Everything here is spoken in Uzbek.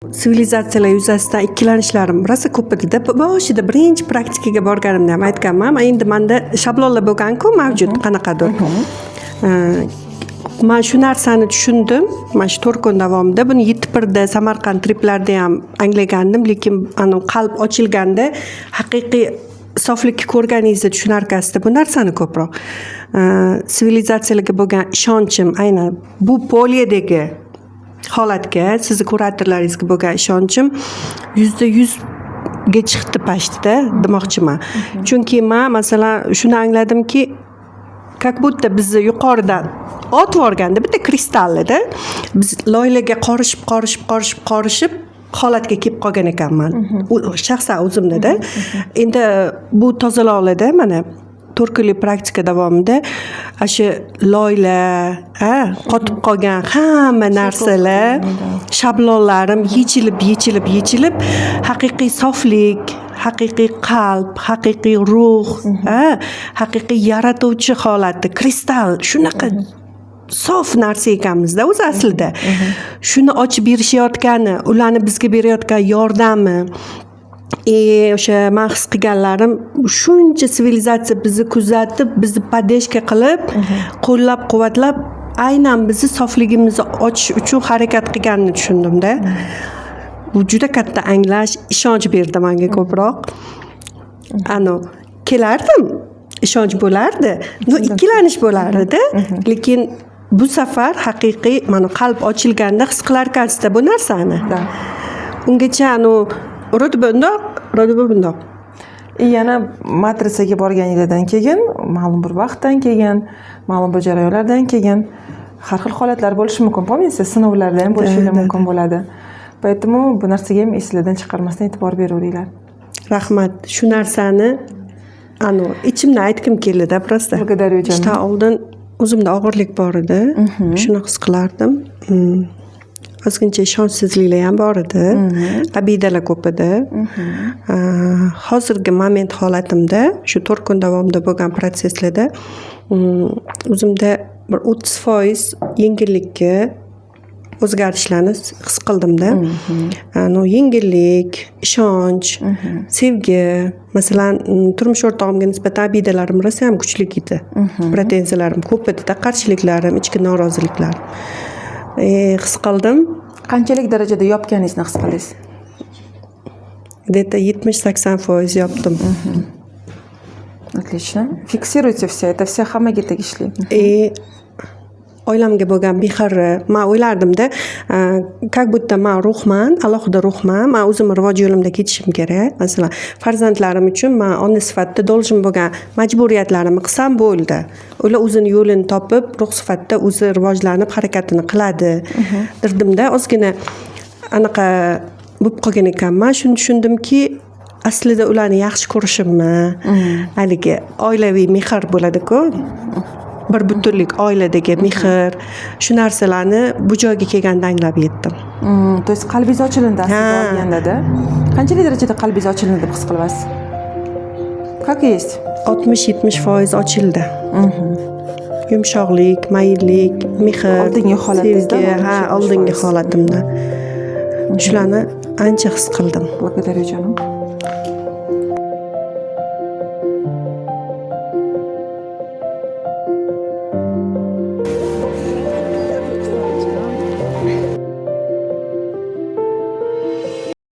Sivilizatsiyalar yuzasidan ikkilanishlarim rosa ko'p edida. Boshida, birinchi praktikaga borganimda ham aytganman, endi manda shablonlar bo'lganku mavjud qanaqadir. Man shu narsani tushundim mana shu 4 kun davomida. Buni yetti birda, Samarqand triplarda ham anglagandim, lekin anavi qalb ochilganda, haqiqiy soflikni ko'rganingizda tushunarkansizda bu narsani ko'proq. Sivilizatsiyalarga bo'lgan ishonchim, aynan bu поле dagi holatga, sizni kuratorlaringizga bo'lgan ishonchim 100%ga chiqdi почти da demoqchiman. Chunki man, masalan, shuni angladimki, как будто bizni yuqoridan otib yuborganda bitta kristallida, biz loylarga qorishib, qorishib, qorishib, qorishib holatga kelib qolgan ekanman shaxsan o'zimdada. Endi bu tozalovlarda, mana 4 kunlik praktika davomida ana shu loylar, ha, qotib qolgan hamma narsalar, shablonlarim yechilib, yechilib, yechilib, haqiqiy soflik, haqiqiy qalb, haqiqiy ruh, ha, haqiqiy yaratuvchi holati, kristal, shunaqa sof narsa ekanmizda o'zi aslida. Shuni ochib berishayotgani, ularni bizga berayotgan yordami и o'sha man his qilganlarim, shuncha sivilizatsiya bizni kuzatib, bizni поддержка qilib, qo'llab quvvatlab, aynan bizni sofligimizni ochish uchun harakat qilganini tushundimda. Bu juda katta anglash, ishonch berdi manga ko'proq. Anavi kelardim, ishonch bo'lardi, но ikkilanish bo'lardida, lekin bu safar haqiqiy mana qalb ochilganda his qilarkansizda bu narsani. Ungacha anavi вроде бы undoq, вроде бы bundoq. И yana matrisaga borganinglardan keyin, ma'lum bir vaqtdan keyin, ma'lum bir jarayonlardan keyin har xil holatlar bo'lishi mumkin, помните, sinovlarda ham bo'lishi mumkin bo'ladi. Поэтому bu narsaga ham esinglardan chiqarmasdan e'tibor beraveringlar. Rahmat, shu narsani anavi ichimdan aytgim keldida просто. Благодарю, jonim. Ishdan oldin o'zimda og'irlik bor edi, shuni his qilardim. Ozgincha ishonchsizliklar ham bor edi, обида lar ko'p edi. Hozirgi moment holatimda, shu 4 kun davomida bo'lgan protsesslarda o'zimda bir 30% yengillikka o'zgarishlarni his qildimda. Ну, yengillik, ishonch, sevgi. Masalan, turmush o'rtog'imga nisbatan обида larim rosayam kuchli edi, pretenziyalarim ko'p edida, qarshiliklarim, ichki noroziliklar. His qildim. Qanchalik darajada yopganingizni his qildingiz? Где то 70-80% yopdim. Отлично, фиксируйте все это, все, hammaga tegishli. И oilamga bo'lgan mehri, man o'ylardimda, как будто man ruhman, alohida ruhman, man o'zimni rivoj yo'limda ketishim kerak. Masalan, farzandlarim uchun man ona sifatida должен bo'lgan majburiyatlarimni qilsam bo'ldi, ular o'zini yo'lini topib, ruh sifatida o'zi rivojlanib, harakatini qiladi derdimda. Ozgina anaqa bo'lib qolgan ekanman. Shuni tushundimki, aslida ularni yaxshi ko'rishimni, haligi oilaviy mehr bo'ladiku, bir butunlik, oiladagi mehr, shu narsalarni bu joyga kelganda anglab yetdim. То есть qalbingiz ochilindi aslida. Ha. Olgandada qanchalik darajada qalbingiz ochilindi deb his qilyapsiz, как есть? 60-70% ochildi. Yumshoqlik, mayinlik, mehr, Oldingi holatingizdan sevgi, ha, 60-70%. Oldingi holatimda shularni ancha his qildim. Благодарю, jonim.